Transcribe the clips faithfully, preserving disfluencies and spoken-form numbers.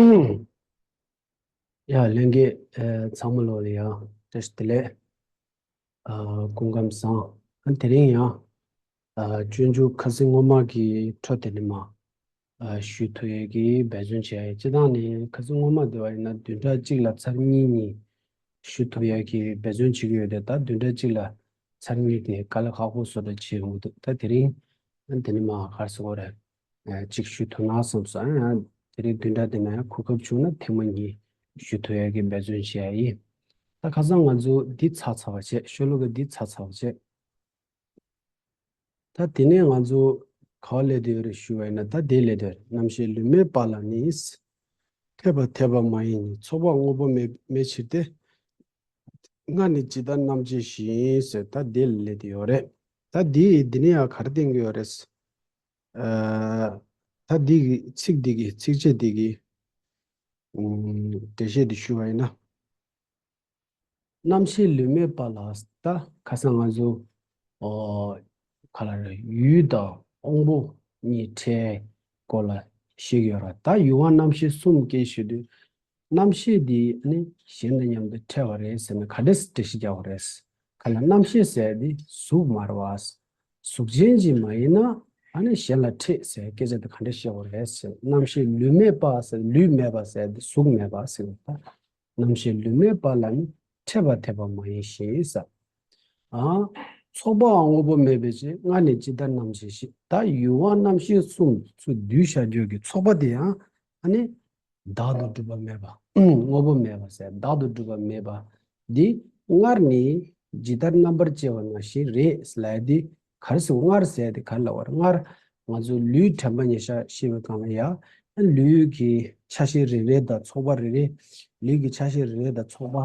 ཡ་ལྷན་རྒྱས་ཚང་མ་ལོ་ལ་ཡང་བཀྲ་ཤིས་བདེ་ལེགས། སྐུ་ཁམས་བཟང་། དེ་རིང་ཡང་སྤྱོད་འཇུག་ཁ་སང་སྔོན་མ་གི་འཕྲོ་དེ་ནས་མར་ཞུ་ཐུབ་ཡས་ཀྱི་འབད་བརྩོན་བྱས་ཡ། སྤྱིར་བཏང་ནས་ཁ་སང་སྔོན་མ་དེ་བ་ཡིན་ན་བདུན་ཕྲག་གཅིག་ལ་ཚར་གཉིས་གཉིས་ཞུ་ཐུབ་ཡ་གི་འབད་བརྩོན་བྱེད་ཀྱི་ཡོད་དེ། ད་བདུན་ཕྲག་གཅིག་ལ་ཚར་གཉིས་དེ་དཀའ་ལས་ཁག་པོ་བཟོ་འདྲ་བྱེད་ཡོང་གི་འདུག་ད་དེ་རིང་དེ་ནས་མར་ག་རེ་ཟེར་དགོས་རེད། གཅིག་ཞུ་ཐུབ་ན་བསམ་སོང་། ཡང་དེ་རིང་བདུན་ཕྲག་དེ་ནང་ཡང་གོ་སྐབས་བྱུང་ན་ཐེངས་མ་གཉིས་ཞུ་ཐུབ་ཡ་གི་འབད་བརྩོན་བྱེད་ཡ་ཡིན། ད་ཁ་སང་ང་ཚོ་འདི་ཚར་ཚར་བ་བྱས། ཤོ་ལོ་ཀ་འདི་ཚར་ཚར་བ་བྱས། ད་དེ་ནས་ང་ཚོ་ག་པར་སླེབས་བསྡད་ཡོད་རེད་ཞུ་བ་ཡིན་ན། ད་དེ་སླེབས་བསྡད་ཡོད་རེད། རྣམ་ཤེས་ལུས་མེད་པ་ལ་ནི། འཐད་པ་འཐད་པ་མ་ཡིན་ཉིད། ཚོགས་པ་དངོས་པོ་མེད་མེད་ཕྱིར་ཏེ། སྔར་ནི་ཇི་ལྟར་རྣམ་བཅད་བཞིན་ཟེར། ད་དེ་ལ་སླེབས་བསྡད་ཡོད་རེད། ད་འདི་འདི་ནས་ཡང་ག་རེ་བསྟན་གྱི་ཡོད་རེད། ཨ། ད་འདི་གི་ཚིག་འདི་གི་ཚིགས་བཅད་འདི་གི་ཨུམ། འགྲེལ་བཤད་འདི་ཞུ་བ་ཡིན་ན། རྣམ་ཤེས་ལུས་མེད་པ་ལ། ད་ཁ་སང་ང་ཚོ་ཨོ་ག་ལ་རེད། ཡུལ་དང་དབང་པོ་གཉིས་ཕྲད་སྐོར་ལ་བཤད་ཀྱི་ཡོད་ར། ད་ཡུལ་དབང་རྣམ་ཤེས་གསུམ་སྐྱེ་ཞུ་དུས། རྣམ་ཤེས་འདི་ནི་གཞན་དང་མཉམ་དུ་ཕྲད་པ་རེད་ཟེར་ན་ག་འདྲས་འགྲེལ་བཤད་རྒྱག་དགོས་རེད། ག་ལ་རྣམ་ཤེས་ཟེར་འདི་གཟུགས་མ་རེད་བ། གཟུགས་ཅན་ཅིག་མ་ཡིན་ན་ཨ་ནི་གཞན་ལ་ཕྲད་ཟེར་སྐད་ཆ་འདི་ག་འདྲས་བཤད་དགོས་རེད་ཟེར། རྣམ་ཤེས་ལུས་མེད་པ་ཟེར། ལུས་མེད་པ་ཟེར་འདི་གཟུགས་མེད་པ་ཟེར་བ། རྣམ་ཤེས་ལུས་མེད་པ་ལ་ནི་འཐད་པ་འཐད་པ་མ་ཡིན་ཞེས་ཟེར། ཨ། ཚོགས་པའང་དངོས་པོ་མེད་པའི་ཕྱིར། སྔར་ནི་ཇི་ལྟར་རྣམ་བྱས་ཞེས། ད་ཡུལ་དབང་རྣམ་ཤེས་གསུམ་ཚུར་བསྡུས་བཞག་རྒྱུ་གི་ཚོགས་པ་དེ་ཡང་ཨ་ནི་བདག་ཏུ་གྲུབ་པ་མེད་པ། དངོས་པོ་མེད་པ་ཟེར། བདག་ཏུ་གྲུབ་པ་མེད་པ་འདི་སྔར་ནི་ཇི་ལྟར་རྣམ་པར་དཔྱད་པ་ནང་བཞིན་རེད་ལབ་ཡ་འདི་ག་རེ་ཟེར། སྔར་ཟེར་ཡ་དེ་ག་རེ་ལབ་པ་རེད། སྔར་ང་ཚོ་ལུས་དྲན་པ་ཉེར་བཞག་ཤེས་པའི་སྒང་ལ་ཡ། ལུས་ཀྱི་ཆ་ཤས་རེ་རེ་དང་ཚོགས་པ་རེ་རེ། ལུས་ཀྱི་ཆ་ཤས་རེ་རེ་དང་ཚོགས་པ།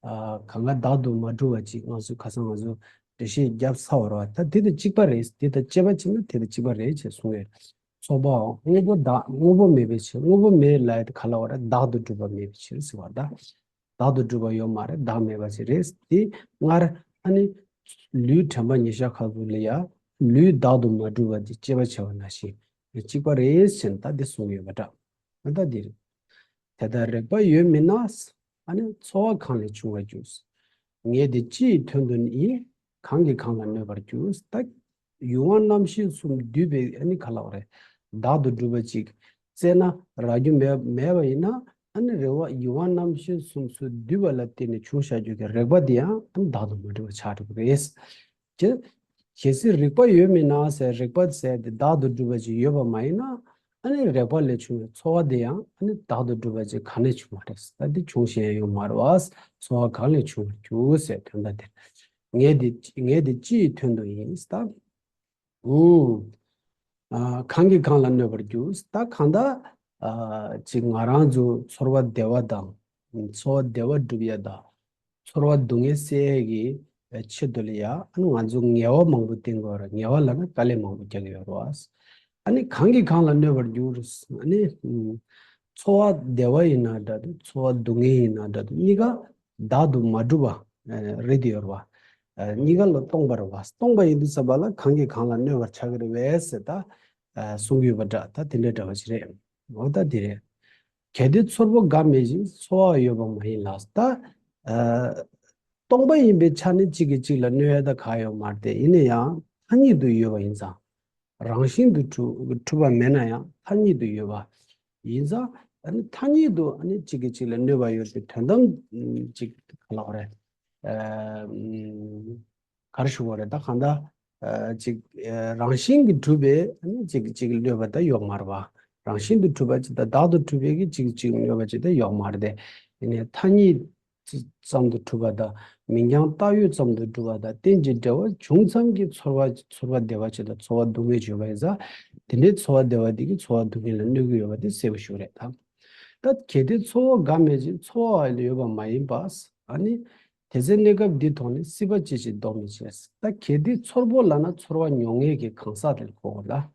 ཨ། གང་ག་བདག་ཏུ་མ་གྲུབ་པ་ཅིག་ང་ཚོས་ཁ་སང་ང་ཚོ་འགྲེལ་བཤད་བརྒྱབ་ཚར་བ་རེད་བ། ད་དེ་དང་གཅིག་པ་རེད། དེ་དང་དཔྱད་པ་བྱས་ན་དེ་དང་གཅིག་པ་རེད་ཅེས་གསུངས་ཡོད། ཚོགས་པའང་དངོས་པོ་བདག་དངོས་པོ་མེད་པའི་ཕྱིར། དངོས་པོ་མེད་ལབ་ཡ་དེ་ག་ལ་བ་རེད། བདག་ཏུ་གྲུབ་པ་མེད་པའི་ཕྱིར་ཟེར་བ་ད། བདག་ཏུ་གྲུབ་པ་ཡོད་མ་རེད། བདག་མེད་པ་ཞིག་རེད། དེ་སྔར་ཨ་ནི་ལུས་དྲན་པ་ཉེར་བཞག་ཁ་ཐུག་ལ་ཡ་ལུས་བདག་ཏུ་མ་གྲུབ་པ་དེ་དཔྱད་པ་བྱས་པ་ནང་བཞིན་གཅིག་པ་རེད་ཟེར་ན་ད་དེ་གསུངས་ཡོད་པ་འདྲ། ད་དེ་རེད། དེ་ལྟར་རེག་པ་ཡོད་མིན་ན། ཨ་ནི་ཚོར་བ་གང་ལས་བྱུང་བར་འགྱུར། ངས་དེ་ཅི་ཡི་དོན་དུ་ནི། གང་གིས་གང་ལ་གནོད་པར་འགྱུར། ད་ཡུལ་དབང་རྣམ་ཤེས་གསུམ་འདུས་པའི་ཨ་ནི་ག་ལབ་རེད། བདག་ཏུ་གྲུབ་པ་ཅིག་བཙལ་ན་རག་རྒྱུ་མེད་མེད་པ་ཡིན་ན། ཨ་ནི་རེ་བ་ཡུལ་དབང་རྣམ་ཤེས་གསུམ་ཚུར་འདུས་པ་ལ་བརྟེན་ནས་བྱུང་བཞག་རྒྱུ་གི་རེག་པ་དེ་ཡང་ཨ་ནི་བདག་ཏུ་མ་གྲུབ་པ་ཆགས་འགྲོ་གི་རེད། ཀྱི། གལ་སྲིད་རེག་པ་ཡོད་མིན་ན་ཟེར། རེག་པ་ཟེར་དེ་བདག་ཏུ་གྲུབ་པ་ཅིག་ཡོད་པ་མ་ཡིན་ན། ཨ་ནི་རེག་པ་ལས་བྱུང་བའི་ཚོར་བ་དེ་ཡང་ཨ་ནི་བདག་ཏུ་གྲུབ་པ་ཅིག་གང་ནས་བྱུང་བ་རེད། ད་འདི་བྱུང་ཞིང་ཡང་ཡོད་མ་རེད་བ། ཚོར་བ་གང་ལས་བྱུང་བར་འགྱུར་ཟེར་དོན་དག་དེ། ངས་འདི་ངས་འདི་ཅི་ཡི་དོན་དུ་ཡིན་ད། ཨུམ། ཨ། གང་གིས་གང་ལ་གནོད་པར་འགྱུར། ད་གང་ལྟར་ཨ་ཅིག་ང་རང་ཚོ་ཚོར་བ་བདེ་བ་དང་། ཚོར་བ་བདེ་བ་སྒྲུབ་ཡ་དང་། ཚོར་བ་སྡུག་བསྔལ་སེལ་ཡས་ཀྱི་ཆེད་དུ་ལ་ཡ། ཨ་ནི་ང་ཚོ་ངལ་བ་མང་པོ་བསྟེན་དགོས་རེད། ངལ་བ་ལབ་ན་དཀའ་ལས་མང་པོ་རྒྱག་གི་ཡོད་རེད་བ། ཨ་ནི་གང་གིས་གང་ལ་གནོད་པར་འགྱུར། ཨ་ནི་ཨུམ། ཚོར་བ་བདེ་བ་ཡིན་ན་འདྲ་འདུག་ཚོར་བ་སྡུག་བསྔལ་ཡིན་ན་འདྲ་འདུག་གཉིས་ཀ་བདག་ཏུ་མ་གྲུབ་པ་རེད་དེ་ཡོད་རེད་བ། གཉིས་ཀ་ལ་སྟོང་པ་རེད་བ། སྟོང་པ་ཡིན་དུས་ཙམ་པ་ལ་གང་གིས་གང་ལ་གནོད་པར་བྱ་གི་རེད་བས་ཟེར་ད་གསུང་གི་ཡོད་པ་འདྲ། ད་དེ་འདྲ་འདྲ་བ་ཞིག་རེད། འོ་ད་དེ་རེད། གལ་ཏེ་ཚོར་པོ་འགའ་མེད་ཅིང་ཚོར་བ་ཡོད་པ་མ་ཡིན་ལ། ད་སྟོང་པ་ཡིན་པའི་ཆ་ནས་གཅིག་གིས་གཅིག་ལ་གནོད་ཡ་ད་ག་ཡོད་མ་རེད་དེ། ཡིན་ན་ཡང་ཐ་སྙད་དུ་ཡོད་པ་ཡིན་ཙང་། རང་བཞིན་དུ་གྲུབ་གྲུབ་པ་མེད་ན་ཡང་ཐ་སྙད་དུ་ཡོད་པ་ཡིན་ཙང་། ཨ་ནི་ཐ་སྙད་དུ་ཨ་ནི་གཅིག་གིས་གཅིག་ལ་གནོད་པ་ཡོད་པའི་དོན་དམ་ཅིག་ག་ལབ་དགོས་རེད། ཨ་ག་རེ་ཞུ་དགོས་རེད། ད་གང་ལྟར་ཨ་ཅིག་ཨ་རང་བཞིན་གྱིས་གྲུབ་པའི་ཨ་ནི་གཅིག་གིས་གཅིག་ལ་གནོད་པ་ད་ཡོད་མ་རེད་པ། རང་བཞིན་དུ་གྲུབ་པ་ཅིག་དང་བདག་ཏུ་གྲུབ་པའི་གི་གཅིག་གིས་གཅིག་ལ་གནོད་པ་ཅིག་ད་ཡོད་མ་རེད་དེ། ཡིན་ནའི་ཐ་སྙད་ཙམ་དུ་གྲུབ་པ་དང་མིང་རྐྱང་བཏགས་ཡོད་ཙམ་དུ་གྲུབ་པ་དང་རྟེན་ཅིང་འབྲེལ་བར་བྱུང་ཙམ་གྱི་ཚོར་བ་ཚོར་བ་བདེ་བ་ཅིག་དང་ཚོར་བ་སྡུག་བསྔལ་ཅིག་ཡོད་པ་ཡིན་ཙང་། དེ་འདྲའི་ཚོར་བ་བདེ་བ་དེ་གིས་ཚོར་བ་སྡུག་བསྔལ་ལ་གནོད་ཀྱི་ཡོད་པ་དེ་གསལ་པོ་ཞིག་རེད་ད། ད་གལ་ཏེ་ཚོར་བ་འགའ་མེད་ཅིང་ཚོར་བ་ཡོད་པ་མ་ཡིན་པ། ཨ་ནི་དེ་ཚེ་གནས་སྐབས་འདི་མཐོང་ནས་སྲིད་པ་ཅི་ཞིག་བཟློག་མི་བྱེད། ད་གལ་ཏེ་ཚོར་པོ་ལབ་ན་ཚོར་བ་མྱོང་མཁན་གྱི་གང་ཟག་དེ་ལ་གོ་དགོས་ལ།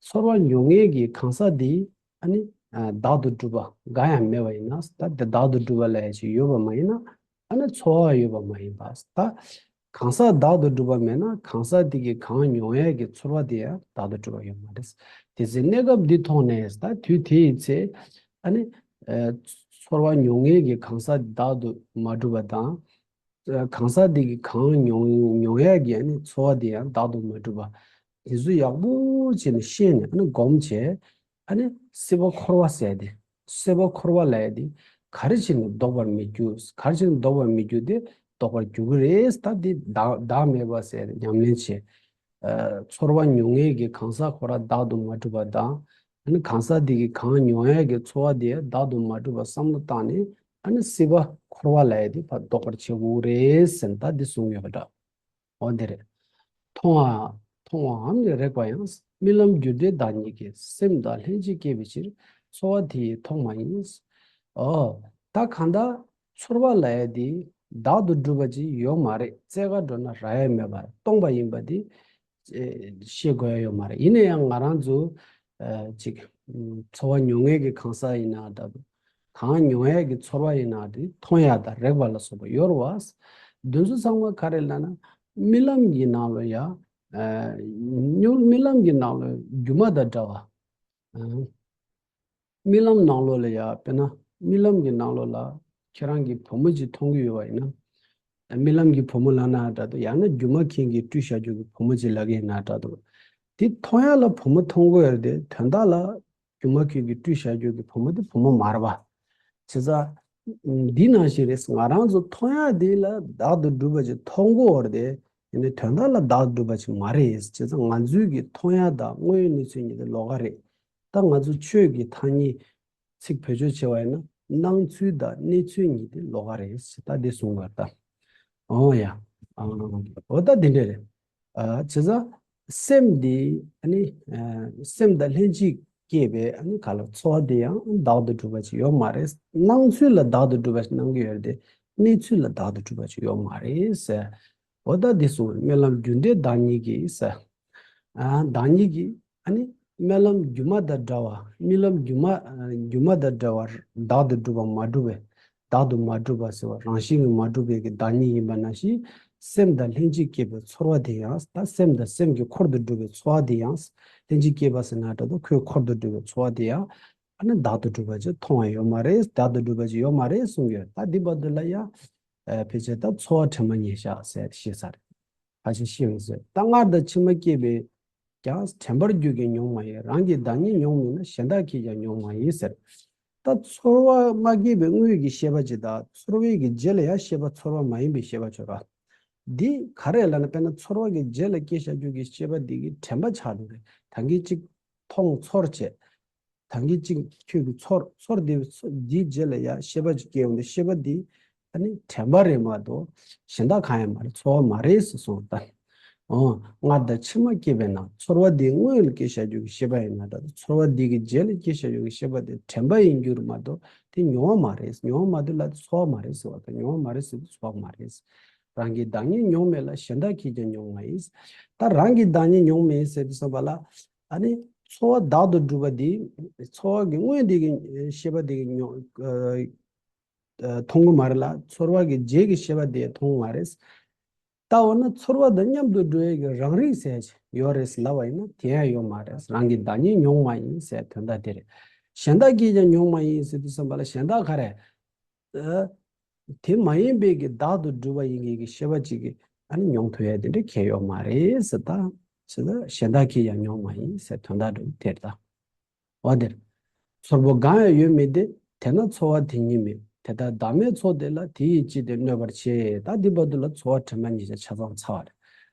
ཚོར་བ་མྱོང་མཁན་གྱི་གང་ཟག་འདི་ཨ་ནི་ཨ་བདག་ཏུ་གྲུབ་པ་འགའ་ཡང་མེད་པ་ཡིན་ན། ད་དེ་བདག་ཏུ་གྲུབ་པ་ལབ་ཡ་ཞིག་ཡོད་པ་མ་ཡིན་ན། ཨ་ནི་ཚོར་བ་ཡོད་པ་མ་ཡིན་པ། ད་གང་ཟག་བདག་ཏུ་གྲུབ་པ་མེད་ན་གང་ཟག་དེ་གིས་གང་མྱོང་ཡ་གི་ཚོར་བ་དེ་ཡང་བདག་ཏུ་གྲུབ་པ་ཡོད་མ་རེད། དེ་ཚེ་གནས་སྐབས་འདི་མཐོང་ནས། ད་དུས་དེ་ཡི་ཚེ་ཨ་ནི་ ཚོར་བ་མྱོང་མཁན་གྱི་གང་ཟག་བདག་ཏུ་མ་གྲུབ་པ་དང་། གང་ཟག་དེ་གིས་གང་མྱོང་མྱོང་ཡས་ཀྱི་ཨ་ནི་ཚོར་བ་དེ་ཡང་བདག་ཏུ་མ་གྲུབ་པ། དེ་ཚོ་ཡག་པོ་བྱས་ནས་ཤེས་ནས་ཨ་ནི་སྒོམ་བྱས། ཨ་ནི་སྲིད་པ་འཁོར་བ་ཟེར་ཏེ། སྲིད་པ་འཁོར་བ་ལབ་ཡས་དེ་ག་རེ་བྱས་ནས་ལྡོག་པར་མི་འགྱུར། ག་རེ་བྱས་ནས་ལྡོག་པར་མི་འགྱུར་ཏེ་ལྡོག་པར་འགྱུར་གྱི་རེད། ད་འདི་བདག་བདག་མེད་པ་ཟེར་ཉམས་ལེན་བྱས། ཚོར་བ་མྱོང་མཁན་གྱི་གང་ཟག་ཁོ་རང་བདག་ཏུ་མ་གྲུབ་པ་དང་། ཨ་ནི་གང་ཟག་དེ་གིས་གང་མྱོང་ཡས་ཀྱི་ཚོར་བ་དེ་བདག་ཏུ་མ་གྲུབ་པ་བསམ་བློ་བཏང་ནས། ཨ་ནི་སྲིད་པ་འཁོར་བ་ལབ་ཡས་དེ་ཕར་ལྡོག་པར་བྱེད་དགོས་རེད་ཟེར་ནས་ད་འདི་གསུངས་ཡོད་པ་འདྲ། འོ་དེ་རེད། མཐོང་བ། མཐོང་བའམ་ནི་རེག་པ་ཡང་། རྨི་ལམ་འགྱུར་འགྲོས་བདག་ཉིད་ཀྱིས། སེམས་དང་ལྷན་ཅིག་སྐྱེས་པའི་ཕྱིར། ཚོར་བ་དེ་ཡིས་མཐོང་མ་ཡིན། ཨོ། ད་གང་ལྟར་ཚོར་བ་ལབ་ཡས་དེ་བདག་ཏུ་གྲུབ་པ་ཅིག་ཡོད་མ་རེད། རྩལ་ག་འགྲོ་ན་རག་ཡས་མེད་པར་སྟོང་པ་ཡིན་པ་དེ་ཤེས་དགོས་ཡ་ཡོད་མ་རེད། ཡིན་ན་ཡང་ང་རང་ཚོ་ཅིག་ཚོར་བ་མྱོང་མཁན་གྱི་གང་ཟག་ཡིན་ན་འདྲ་འདུག་གང་མྱོང་ཡས་ཀྱི་ཚོར་བ་ཡིན་ན་དེ་མཐོང་ཡ་དང་རེག་པ་ལ་སོགས་པ་ཡོད་རེད་བ། འདི་ཚོ་ཚང་མ་ག་རེ་ལབ་ན་རྨི་ལམ་གྱི་ནང་ལོགས་ཡ། ཨ་ཉོ་རྨི་ལམ་གྱི་ནང་ལོགས་སྒྱུ་མ་དང་འདྲ་བ། ཨ་རྨི་ལམ་ནང་ལོགས་ལ་ཡ་དཔེར་ན་རྨི་ལམ་གྱི་ནང་ལོགས་ལ་ཁྱེད་རང་གི་བུ་མོ་ཅིག་མཐོང་གི་ཡོད་པ་ཡིན་ན། ཨ་རྨི་ལམ་གྱི་བུ་མོ་ལབ་ན་འདྲ་འདུག་ཡང་ན་སྒྱུ་མ་མཁན་གྱིས་སྤྲུལ་བཞག་རྒྱུ་གི་བུ་མོ་ཅིག་ལབ་ཀྱི་ཡིན་ན་འདྲ་འདུག་དེ་མཐོང་ཡ་ལ་བུ་མོ་མཐོང་གི་ཡོད་རེད་དེ་དོན་དག་ལ། སྒྱུ་མ་ཁྱོད་ཀྱིས་སྤྲུལ་བཞག་རྒྱུ་གི་བུ་མོ་དེ་བུ་མོ་མ་རེད་པ། བྱས་ཙང་། འདི་ནང་བཞིན་རེད། ང་རང་ཚོ་མཐོང་ཡག་དེ་ལ་བདག་ཏུ་གྲུབ་པ་ཅིག་མཐོང་གི་ཡོད་རེད་དེ། ཡིན་ནའི་དོན་དག་ལ་བདག་ཏུ་གྲུབ་པ་ཅིག་མ་རེད། བྱས་ཙང་ང་ཚོའི་གི་མཐོང་ཡག་དང་དངོས་ཡོད་གནས་ཚུལ་གཉིས་དེ་ལོགས་ཀ་རེད། ད་ང་ཚོ་ཆོས་ཀྱི་ཐ་སྙད་ཚིག་བེད་སྤྱོད་བྱས་པ་ཡིན་ན་སྣང་ཚུལ་དང་གནས་ཚུལ་གཉིས་དེ་ལོགས་ཀ་རེད། ད་འདི་གསུངས་པ་ད། ཨོ་ཡ། ཨ་འོ་ད་འདི་འདྲ་རེད། ཨ་བྱས་ཙང་སེམས་འདི་ཨ་ནི་ཨ་སེམས་དང་ལྷན་ཅིག་སྐྱེས་པའི་ཨ་ནི་ག་ལ་ཚོར་བ་དེ་ཡང་བདག་ཏུ་གྲུབ་པ་ཅིག་ཡོད་མ་རེད། སྣང་ཚུལ་ལ་བདག་ཏུ་གྲུབ་པ་ཅིག་སྣང་གི་ཡོད་རེད་དེ། གནས་ཚུལ་ལ་བདག་ཏུ་གྲུབ་པ་ཅིག་ཡོད་མ་རེད་ཟེར། འོ་ད་འདི་གསུངས། རྨི་ལམ་འགྱུར་འགྲོས་བདག་ཉིད་ཀྱིས་ཟེར། ཨ་བདག་ཉིད་ཀྱིས་ཨ་ནི་རྨི་ལམ་སྒྱུ་མ་དང་འདྲ་བ། རྨི་ལམ་སྒྱུ་མ་ཨ་སྒྱུ་མ་དང་འདྲ་བར་བདག་ཏུ་གྲུབ་པ་མ་གྲུབ་པའི། བདག་ཏུ་མ་གྲུབ་པ་ཟེར་བ་རང་བཞིན་གྱིས་མ་གྲུབ་པའི་གི་བདག་ཉིད་ཡིན་པ་ནང་བཞིན། སེམས་དང་ལྷན་ཅིག་སྐྱེས་པའི་ཚོར་བ་དེ་ཡང་། ད་སེམས་དང་སེམས་ཀྱི་འཁོར་དུ་གྲུབ་པའི་ཚོར་བ་དེ་ཡང་། ལྷན་ཅིག་སྐྱེས་པ་ཟེར་ན་འདྲ་འདུག་ཁོའི་འཁོར་དུ་གྲུབ་པའི་ཚོར་བ་དེ་ཡང་། ཨ་ནི་བདག་ཏུ་གྲུབ་པ་ཅིག་མཐོང་བ་ཡོད་མ་རེད། བདག་ཏུ་གྲུབ་པ་ཅིག་ཡོད་མ་རེད་གསུངས་ཡོད། ད་འདི་བར་དུ་ལ་ཡང་། ཨ་ཕལ་ཆེར་ད་ཚོར་བ་དྲན་པ་ཉེར་བཞག་ཟེར་ཤེས་ས་རེད། ཕལ་ཆེར་ཤེས་ཡོང་ཟེར། ད་སྔར་དང་ཕྱི་མ་སྐྱེས་པའི་ཀྱང་དྲན་པར་འགྱུར་གྱི་མྱོང་མ་ཡིན། རང་གི་བདག་ཉིད་མྱོང་མིན་ན། གཞན་དག་གིས་ཀྱང་མྱོང་མ་ཡིན་ཟེར། ད་ཚོར་བ་མ་སྐྱེས་པའི་སྔོན་གྱི་ཤེས་པ་ཅིག་དང་ཚོར་བའི་གི་རྗེས་ལ་ཡང་ཤེས་པ་ཚོར་བ་མ་ཡིན་པའི་ཤེས་པ་ཅིག་ཡོད་ར། འདི་ག་རེ་ལབ་ན་དཔེར་ན་ཚོར་བ་གི་རྗེས་ལ་སྐྱེ་བཞག་རྒྱུ་གི་ཤེས་པ་འདི་གི་དྲན་པ་ཆགས་འགྲོ་རེད། ད་གིན་གཅིག་མཐོང་ཚོར་བྱས། ད་གིན་གཅིག་ཁྱོད་ཀྱི་ཚོར་ཚོར་འདི་འདིའི་རྗེས་ལ་ཡང་ཤེས་པ་ཅིག་སྐྱེ་ཡོང་དུས་ཤེས་པ་འདི་ཨ་ནི་དྲན་པ་རེད་མ་གཏོགས་གཞན་དག་གང་ཡང་མ་རེད། ཚོར་བ་མ་རེད་ཟེར་གསུངས་ད། འོ། སྔར་དང་ཕྱི་མ་སྐྱེས་པས་ན། ཚོར་བ་འདི་སྔོན་ལ་སྐྱེ་བཞག་རྒྱུ་གི་ཤེས་པ་ཡིན་ན་འདྲ། ཚོར་བ་འདི་གི་རྗེས་ལ་སྐྱེ་བཞག་རྒྱུ་གི་ཤེས་པ་དེ་དྲན་པ་ཡིན་རྒྱུ་རེད་མ་གཏོགས་དེ་མྱོང་བ་མ་རེད། མྱོང་བ་མ་གཏོགས་ལ་ཚོར་བ་མ་རེད་ཟེར་བ་དང་། མྱོང་བ་མ་རེད་ཟེར་དུས་ཚོར་བ་མ་རེད། རང་གི་བདག་ཉིད་མྱོང་མེད་ལ། གཞན་དག་གིས་ཀྱང་མྱོང་མ་ཡིན། ད་རང་གི་བདག་ཉིད་མྱོང་མེད་ཟེར་དུས་ཙམ་པ་ལ། ཨ་ནི་ཚོར་བ་བདག་ཏུ་གྲུབ་པ་འདི། ཚོར་བ་གི་སྔོན་འདི་གི་ཤེས་པ་འདི་གི་མྱོང་། ཨ་མཐོང་གི་མ་རེད་ལ། ཚོར་བ་གི་རྗེས་ཀྱི་ཤེས་པ་དེ་མཐོང་གི་མ་རེད། ད་འོ་ན་ཚོར་བ་དང་མཉམ་དུ་འགྲོ་ཡས་ཀྱི་རང་རིག་ཟེར་ཡོད་རེད་ལབ་པ་ཡིན་ན་དེ་ཡང་ཡོད་མ་རེད། རང་གི་བདག་ཉིད་མྱོང་མ་ཡིན་ཟེར་དོན་དག་དེ་རེད། གཞན་དག་གིས་ཀྱང་མྱོང་མ་ཡིན་ཟེར་དུས་ཙམ་པ་ལ་གཞན་དག་ག་རེ། ཨ་དེ་མ་ཡིན་པའི་གི་བདག་ཏུ་གྲུབ་པ་ཡིན་མཁན་གྱི་ཤེས་པ་ཅིག་གིས་ཨ་ནི་མྱོང་ཐུབ་ཡས་དེ་འདྲ་གང་ཡང་ཡོད་མ་རེད་ཟེར། ད་ཟེར་ད་གཞན་དག་གིས་ཀྱང་མྱོང་མ་ཡིན་ཟེར་དོན་དག་འགྲོ་དེ་རེད་ད། འོ་དེར། ཚོར་པོ་གང་ཡང་ཡོད་མིན་ཏེ། དེས་ན་ཚོར་བ་དེ་ཉིད་མིན། དེ་ལྟར་བདག་མེད་ཚོར་དེ་ལ། དེ་ཡིས་ཅི་སྟེ་གནོད་པར་བྱེད། ད་འདི་བར་དུ་ལ་ཚོར་བ་དྲན་པ་ཉེར་བཞག་ཆ་ཚང་ཚར་བ་རེད།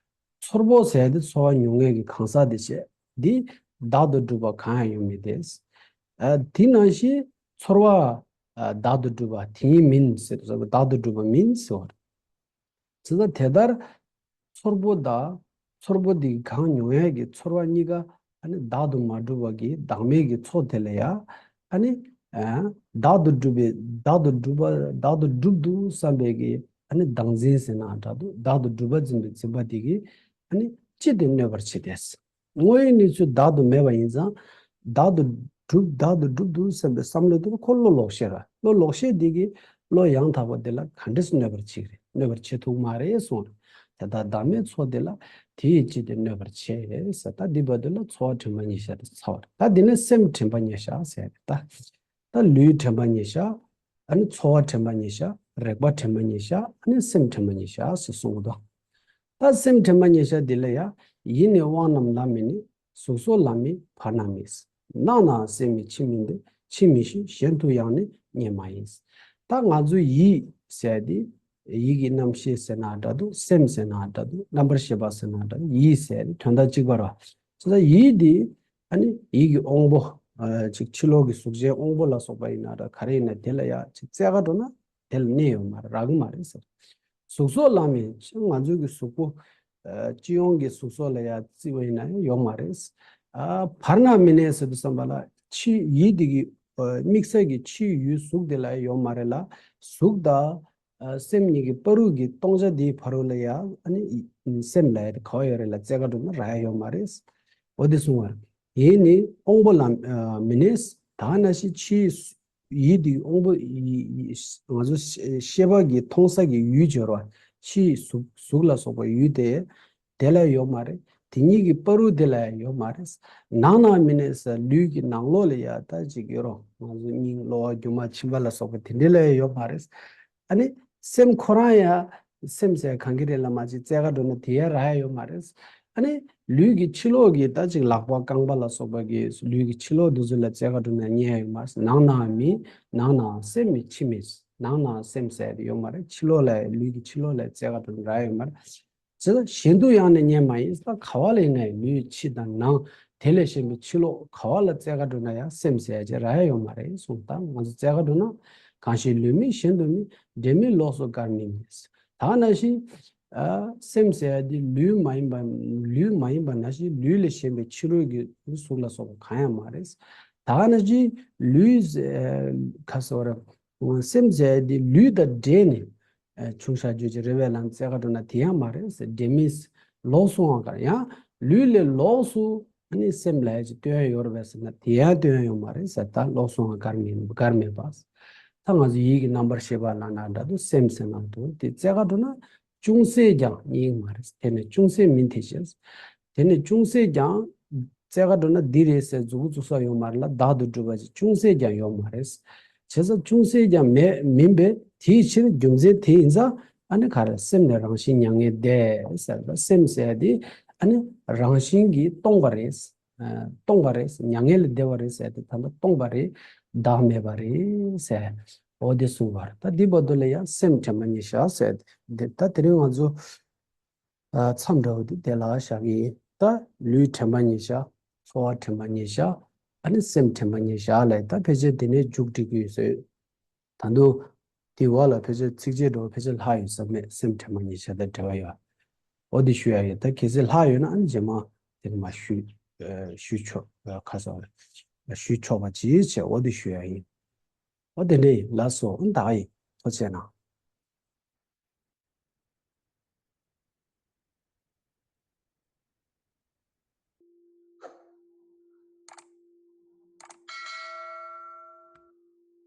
ཚོར་པོ་ཟེར་དེ་ཚོར་བ་མྱོང་མཁན་གྱི་གང་ཟག་དེ་བྱས། འདི་བདག་ཏུ་གྲུབ་པ་གང་ཡང་ཡོད་མིན་ཏེ། ཨ་དེ་ནང་བཞིན་ཚོར་བ་ཨ་བདག་ཏུ་གྲུབ་པ་དེ་ཉིད་མིན་ཟེར། བདག་ཏུ་གྲུབ་པ་མིན་ཟེར་བ་རེད། བྱས་ཙང་དེ་ལྟར་ཚོར་པོ་དང་ཚོར་པོ་དེ་གང་མྱོང་ཡས་ཀྱི་ཚོར་བ་གཉིས་ཀ་ཨ་ནི་བདག་ཏུ་མ་གྲུབ་པ་གི་བདག་མེད་ཀྱི་ཚོར་དེ་ལ་ཡང་ཨ་ནི་ཨ་བདག་ཏུ་གྲུབ་པའི་བདག་ཏུ་གྲུབ་པ་བདག་ཏུ་གྲུབ་ཏུ་བསམ་པའི་གི་ཨ་ནི་བདག་འཛིན་ཟེར་ན་འདྲ་འདུག་བདག་ཏུ་གྲུབ་པ་འཛིན་པའི་འཛིན་པ་དེ་གིས་ཨ་ནི་ཅི་སྟེ་གནོད་པར་བྱེད་དེ། དངོས་ཡོད་གནས་ཚུལ་བདག་ཏུ་མེད་པ་ཡིན་ཙང་། བདག་ཏུ་གྲུབ་བདག་ཏུ་གྲུབ་འདུག་བསམ་པའི་བསམ་བློ་དེ་ཁོ་བློ་ལོག་ཤེས་ར། བློ་ལོག་ཤེས་དེ་གིས་བློ་ཡང་དག་པ་དེ་ལ་ག་འདྲས་གནོད་པར་བྱེད་ཀྱི་རེད། གནོད་པར་བྱེད་ཐུབ་མ་རེད་གསུངས་རེད། དེ་ལྟར་བདག་མེད་ཚོར་དེ་ལ། དེ་ཡིས་ཅི་སྟེ་གནོད་པར་བྱེད་ཟེར། ད་འདི་བར་དུ་ལ་ཚོར་བ་དྲན་པ་ཉེར་བཞག་དེ་ཚར་བ་རེད། ད་འདི་ནས་སེམས་དྲན་པ་ཉེར་བཞག་ཟེར་རེད་ད། ད་ལུས་དྲན་པ་ཉེར་བཞག་ཨ་ནི་ཚོར་བ་དྲན་པ་ཉེར་བཞག་རེག་པ་དྲན་པ་ཉེར་བཞག་ཨ་ནི་སེམས་དྲན་པ་ཉེར་བཞག་ཟེར་གསུང་གི་འདུག་ད་སེམས་དྲན་པ་ཉེར་བཞག་འདི་ལ་ཡང་། ཡིད་ནི་དབང་རྣམས་ལམ་མི་ནུས། གཟུགས་སོགས་ལམ་མེད་བར་ན་མེད། སྣང་ནའང་སེམས་མེད་ཕྱིར་མི་འདོད། ཕྱིར་མི་ཤེས་གཞན་དུ་ཡང་ནི་རྙེད་མ་ཡིན། ད་ང་ཚོའི་ཡིད་ཟེར་དེ། ཡིད་ཀྱི་རྣམ་ཤེས་ཟེར་ན་འདྲ་འདུག་སེམས་ཟེར་ན་འདྲ་འདུག་རྣམ་པར་ཤེས་པ་ཟེར་ན་འདྲ་འདུག་ཡིད་ཟེར་དེ་དོན་དག་གཅིག་པ་རེད། བྱས་ཙང་ཡིད་དེ་ཨ་ནི་ཡིད་ཀྱི་དབང་པོ། ཨ་ཅིག་ཕྱི་ལོགས་ཀྱི་གཟུགས་ཅན་དབང་པོ་ལ་སོགས་པ་ཡིན་ན་འདྲ་ག་རེ་ཡིན་ན་དེ་ལ་ཡང་ཅིག་བཙལ་ག་འགྲོ་ན་དེ་ལ་གནས་ཡོད་མ་རེད། རག་གི་མ་རེད་ཟེར། གཟུགས་སོགས་ལ་མེད་ཅིང་ང་ཚོའི་གི་གཟུགས་པོ། ཨ་སྤྱི་ཡོངས་ཀྱི་གཟུགས་སོགས་ལ་ཡང་བརྩིས་པ་ཡིན་ན་ཡང་ཡོད་མ་རེད། ཨ་བར་ན་མི་གནས་ཟེར་དུས་ཙམ་པ་ལ་ཕྱི་ཡིད་དེ་གི་ཨ་དམིགས་བསལ་གྱི་ཕྱིའི་ཡུལ་གཟུགས་དེ་ལ་ཡང་ཡོད་མ་རེད་ལ། གཟུགས་དང་ཨ་སེམས་གཉིས་ཀྱི་བར་དུ་གི་སྟོང་ཆ་དེའི་བར་དུ་ལ་ཡང་ཨ་ནི་སེམས་ལ་ཡང་ག་བ་ཡོད་རེད་ལ་བཙལ་ག་འགྲོ་ན་རག་ཡ་ཡོད་མ་རེད། འོ་དེ་གསུང་བ་རེད། ཡིད་ནི་དབང་པོ་ལ་ཨ་མི་གནས། ད་ནང་བཞིན་ཕྱིའི་ཡིད་དེ་དབང་པོ་ཡི་ཡི་ང་ཚོ་ཤེས་ཤེས་པ་གི་མཐོང་ས་གི་ཡུལ་སྦྱོར་བ་ཕྱིའི་གཟུགས་གཟུགས་ལ་སོགས་པ་ཡུལ་དེ་དེ་ལ་ཡོད་མ་རེད། དེ་གཉིས་ཀྱི་བར་དུ་དེ་ལ་ཡོད་མ་རེད། ནང་ན་མི་གནས་ཟེར་ལུས་ཀྱི་ནང་ལོགས་ལ་ཡ་ད་ཅིག་ཡོད་རུང་ང་ཚོ་སྙིང་གློ་བ་རྒྱུ་མ་མཆིན་པ་ལ་སོགས་པ་དེ་འདྲ་ལ་ཡ་ཡོད་མ་རེད། ཨ་ནི་སེམས་ཁོ་རང་ཡང་སེམས་ཟེར་གང་གི་རེད་ལ་མ་ཅིག་བཙལ་ག་འགྲོ་ན་དེ་ཡང་རག་ཡ་ཡོད་མ་རེད། ཨ་ནི་ལུས་ཀྱི་ཕྱི་ལོགས་ཀྱི་ད་ཅིག་ལག་པ་རྐང་པ་ལ་སོགས་པ་གི་ལུས་ཀྱི་ཕྱི་ལོགས་འདི་ཚོ་ལ་བཙལ་ག་འགྲོ་ན་རྙེད་ཡ་ཡོད་མ་རེད། ནང་ན་མེད། ནང་ན་སེམས་མེད་ཕྱིར་མེད། ནང་ན་སེམས་ཟེར་དེ་ཡོད་མ་རེད། ཕྱི་ལོགས་ལ་ལུས་ཀྱི་ཕྱི་ལོགས་ལ་བཙལ་ག་འགྲོ་ན་རག་ཡ་ཡོད་མ་རེད། ཇི་ལྟར་གཞན་དུ་ཡང་ནི་རྙེད་མ་ཡིན། ད་ག་བ་ལ་ཡིན་ན་ཡང་ལུས་ཕྱི་དང་ནང་དེ་ལས་གཞན་པའི་ཕྱི་ལོགས་ག་བ་ལ་བཙལ་ག་འགྲོ་ན་ཡང་སེམས་ཟེར་ཡ་ཅིག་རག་ཡ་ཡོད་མ་རེད་གསུངས། ད་ང་ཚོ་བཙལ་ག་འགྲོ་ན་གང་ཞིག་ལུས་མེད་གཞན་དུ་མེད། འབྲེལ་མེད་ལོགས་སུ་དགར་མི་ནུས། ད་ནང་བཞིན་ཨ་སེམས་ཟེར་ཡ་དེ་ལུས་མ་ཡིན་པ་ལུས་མ་ཡིན་པ་ནང་བཞིན་ལུས་ལས་གཞན་པའི་ཕྱི་རོལ་གྱི་གཟུགས་ལ་སོགས་པ་གང་ཡང་མ་རེད། ད་ནང་བཞིན་ལུས་ཟེར་ག་ཟེར་བ་རེད། སེམས་ཟེར་ཡ་དེ་ལུས་དང་འབྲེལ་ནས། ཨ་ཆུང་ཤ་རྒྱུད་ཀྱི་རེ་བའི་ལམ་བཙལ་ག་འགྲོ་ན་དེ་ཡང་མ་རེད་ཟེར། འབྲེལ་མེད་ལོགས་སུའང་དགར། ཡང་ལུས་ལས་ལོགས་སུ་ཨ་ནི་སེམས་ལ་ཡ་ཅིག་སྟོན་ཡ་ཡོད་རེད་པས་ཟེར་ན་དེ་ཡང་སྟོན་ཡ་ཡོད་མ་རེད་ཟེར། ད་ལོགས་སུའང་དགར་མེད་དགར་མེད་པ། ད་ང་ཚོ་ཡིད་ཀྱི་རྣམ་པར་ཤེས་པ་ལ་ན་འདྲ་འདུག་སེམས་ཟེར་ན་འདུག་དེ་བཙལ་ག་འགྲོ་ན་ཅུང་ཟད་ཀྱང་རྙེད་མ་རེད། དེ་ནི་ཅུང་ཟད་མིན་དེ་བཞིན། དེ་ནི་ཅུང་ཟད་ཀྱང་བཙལ་ག་འགྲོ་ན་འདི་རེད་ཟེར་མཛུབ་གུ་བཙུགས་ས་ཡོད་མ་རེད་ལ། བདག་ཏུ་གྲུབ་པ་ཅིག་ཅུང་ཟད་ཀྱང་ཡོད་མ་རེད། བྱས་ཙང་ཅུང་ཟད་ཀྱང་མེད་མིན་པས་དེའི་ཕྱིར་རྒྱུ་མཚན་དེ་ཡིན་ཙང་ཨ་ནི་ག་རེ་སེམས་ནི་རང་བཞིན་མྱ་ངན་འདས་ཟེར་ལ། སེམས་ཟེར་དེ་ཨ་ནི་རང་བཞིན་གྱིས་སྟོང་པ་རེད། ཨ་སྟོང་པ་རེད། མྱ་ངན་ལས་འདས་པ་རེད་ཟེར་དེ་ད་ལྟ་སྟོང་པ་རེད། བདག་མེད་པ་རེད་ཟེར། འོ་དེ་གསུངས་པ་རེད། ད་འདི་བར་དུ་ལ་ཡང་སེམས་དྲན་པ་ཉེར་བཞག་ཟེར་དེ་ད་དེ་རིང་ང་ཚོ། མཚམས་འདྲ་བོ་དེ་དེ་ལ་བཞག་གི་ཡིན། ད་ལུས་དྲན་པ་ཉེར་བཞག་ཚོར་བ་དྲན་པ་ཉེར་བཞག་ཨ་ནི་སེམས་དྲན་པ་ཉེར་བཞག་ལས་ད་ཕལ་ཆེར་དེ་ནས་མཇུག་སྒྲིལ་གྱི་ཡོད་ཟེར། ད་དུང་དེ་བ་ལ་ཕལ་ཆེར་ཚིགས་བཅད་འདྲ་བོ་ཕལ་ཆེར་ལྷག་ཡོད་ས་མེད། སེམས་དྲན་པ་ཉེར་བཞག་དང་འབྲེལ་བ་ཡོད། འོ་དེ་ཞུ་ཡ་ཡོད། ད་གལ་སྲིད་ལྷག་ཡོད་ན་ཨ་ནི་རྗེས་མ་དེ་ནས་མ་ཞུ་ཞུ་ཆོག་ཁ་སང་ཞུ་ཆོག་པ་ཅིག་བྱས། འོ་དེ་ཞུ་ཡ་ཡིན། འོ་དེ་འདྲ་ཡིན། ལགས་སོ། ཨ་ད་ཡིན། ཐུགས་རྗེ་གནང་།